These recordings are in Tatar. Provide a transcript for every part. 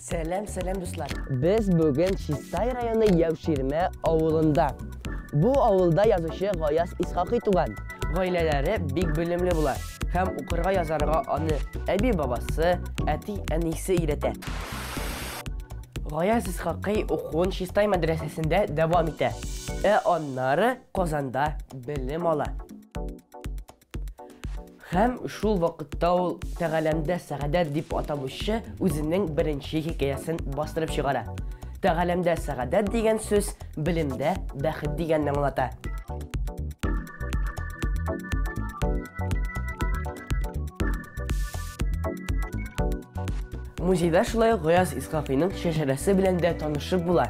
Сәлам, сәлам, дуслар. Без бүген Чистай районы Яуширмә авылында. Бу авылда язучы Гаяз Исхакый туган. Гаиләләре бик белемле була һәм укырга язарга аны әби-бабасы, әти-әнисе өйрәтә. Гаяз Исхакый укуын Чистай мәдрәсәсендә дәвам итә, ә аннары Казанда белем ала. Һәм шул вакытта ул Тәгаләмдә сәгадәт дип аталучы үзенең беренче хикәясен бастырып чыгара. Тәгаләмдә сәгадәт дигән сүз белемдә бәхет дигәнне аңлата. Музейда шулай ук Гаяз Исхакыйның шәҗәрәсе белән дә танышып була.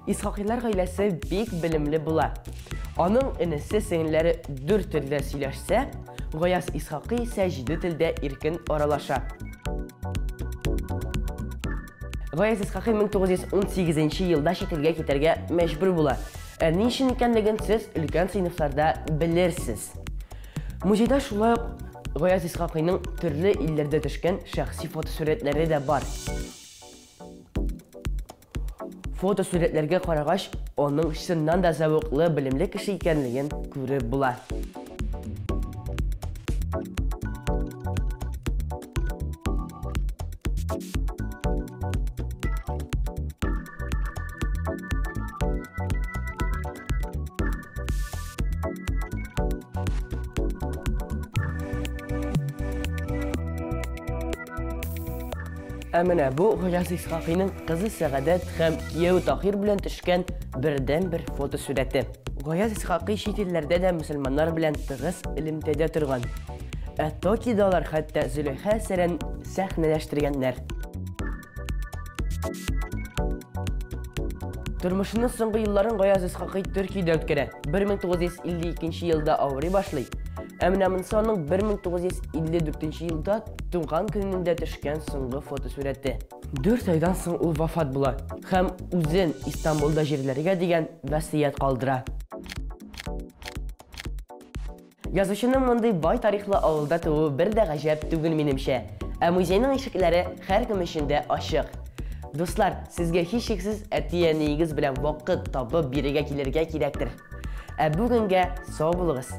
Исхакыйлар гаиләсе бик белемле була. Аның энесе сеңелләре дүрт телдә сөйләшсә, Гаяз Исхакый исә җиде телдә иркен аралаша. Гаяз Исхакый 1918 елда чит илгә китәргә мәҗбүр була. Ә ни өчен икәнлеген сез өлкән сыйныфларда белерсез. Музейда шулай ук Гаяз Исхакыйның төрле илләрдә төшкән шәхси фотосурәтләре дә бар. Фотосурәтләргә карагач, аның чыннан да зәвыклы, белемле кеше икәнлеген күреп була. Ә менә бу Гаяз Исхакыйның кызы Сәгадәт һәм кияүе Таһир белән төшкән бердәнбер фотосурәте. Гаяз Исхакый чит илләрдә дә мөселманнар белән тыгыз элемтәдә торган. Ә Токиода алар хәтта Зөләйха әсәрен сәхнәләштергәннәр. Тормышының соңгы елларын Гаяз Исхакый Төркиядә үткәрә. 1952 елда авырый башлый. Ә менә монысы аның 1954 елда туган көнендә төшкән соңгы фотосурәте. Дүрт айдан соң ул вафат була һәм үзен Истанбулда җирләргә дигән васыять калдыра. Язучының мондый бай тарихлы авылда тууы бер дә гаҗәп түгел, минемчә. Ә музейның ишекләре һәркем өчен дә ачык. Дуслар, сезгә һичшиксез әти-әниегез белән вакыт табып бирегә килергә кирәктер. Ә бүгенгә сау булыгыз!